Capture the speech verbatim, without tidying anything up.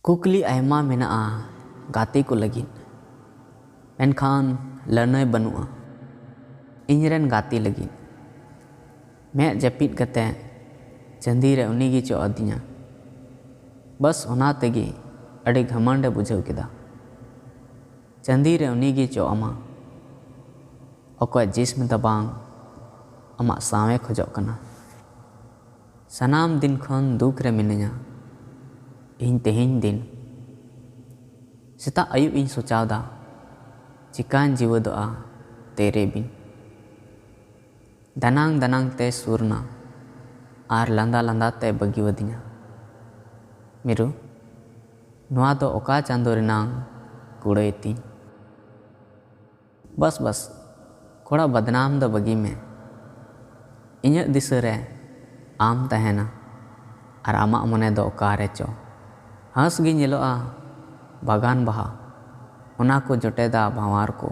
ᱠᱩᱠᱞᱤ ᱟᱭᱢᱟ ᱢᱮᱱᱟᱜᱼᱟ ᱜᱟᱛᱮ ᱠᱚ ᱞᱟᱹᱜᱤᱫ, ᱢᱮᱱᱠᱷᱟᱱ ᱞᱟᱹᱱᱟᱹᱭ ᱵᱟᱹᱱᱩᱜᱼᱟ ᱤᱧᱨᱮᱱ ᱜᱟᱛᱮ ᱞᱟᱹᱜᱤᱫ᱾ ᱢᱮᱫ ᱡᱟᱹᱯᱤᱫ ᱠᱟᱛᱮ ᱪᱟᱸᱫᱤ ᱨᱮ ᱩᱱᱤ ᱜᱮ ᱪᱚᱜ ᱟᱹᱫᱤᱧᱟ᱾ ᱵᱟᱥ ᱚᱱᱟ ᱛᱮᱜᱮ ᱟᱹᱰᱤ ᱜᱷᱟᱢᱟᱱᱰ ᱮ ᱵᱩᱡᱷᱟᱹᱣ ᱠᱮᱫᱟ᱾ ᱪᱟᱸᱫᱤ ᱨᱮ ᱩᱱᱤ ᱜᱮ ᱪᱚᱜ ᱟᱢᱟ, ᱚᱠᱚᱭ ᱡᱤᱥᱢ ᱫᱚ ᱵᱟᱝ, ᱟᱢᱟᱜ ᱥᱟᱶ ᱮ ᱠᱷᱚᱡᱚᱜ ᱠᱟᱱᱟ᱾ ᱥᱟᱱᱟᱢ ᱫᱤᱱ ᱠᱷᱚᱱ ᱫᱩᱠ ᱨᱮ ᱢᱤᱱᱟᱹᱧᱟ ᱤᱧ ᱛᱮᱦᱮᱧ ᱫᱤᱱ᱾ ᱥᱮᱛᱟᱜ ᱟᱹᱭᱩᱵ ᱤᱧ ᱥᱚᱪᱟᱣᱫᱟ, ᱪᱤᱠᱟᱹᱧ ᱡᱤᱣᱮᱫᱚᱜᱼᱟ ᱛᱮᱨᱮ ᱵᱤᱱ᱾ ᱫᱟᱱᱟᱝ ᱫᱟᱱᱟᱝ ᱛᱮ ᱥᱩᱨ ᱱᱟ ᱟᱨ ᱞᱟᱸᱫᱟ ᱞᱟᱸᱫᱟ ᱛᱮ ᱵᱟᱹᱜᱤᱣᱟᱫᱤᱧᱟ᱾ ᱢᱤᱨᱩ, ᱱᱚᱣᱟ ᱫᱚ ᱚᱠᱟ ᱪᱟᱸᱫᱳ ᱨᱮᱱᱟᱝ ᱠᱩᱲᱟᱹᱭ ᱛᱤᱧ? ᱵᱟᱥ ᱵᱟᱥ, ᱠᱚᱲᱟ ᱵᱟᱫᱱᱟᱢ ᱫᱚ ᱵᱟᱹᱜᱤ ᱢᱮ᱾ ᱤᱧᱟᱹᱜ ᱫᱤᱥᱟᱹ ᱨᱮ ᱟᱢ ᱛᱟᱦᱮᱱᱟ ᱟᱨ ᱟᱢᱟᱜ ᱢᱚᱱᱮ ᱫᱚ ᱚᱠᱟ ᱨᱮ ᱪᱚ᱾ ᱦᱟᱸᱥ ᱜᱮ ᱧᱮᱞᱚᱜᱼᱟ ᱵᱟᱜᱟᱱ ᱵᱟᱦᱟ, ᱚᱱᱟ ᱠᱚ ᱡᱚᱴᱮᱫᱟ ᱵᱷᱟᱶᱟᱨ ᱠᱚ᱾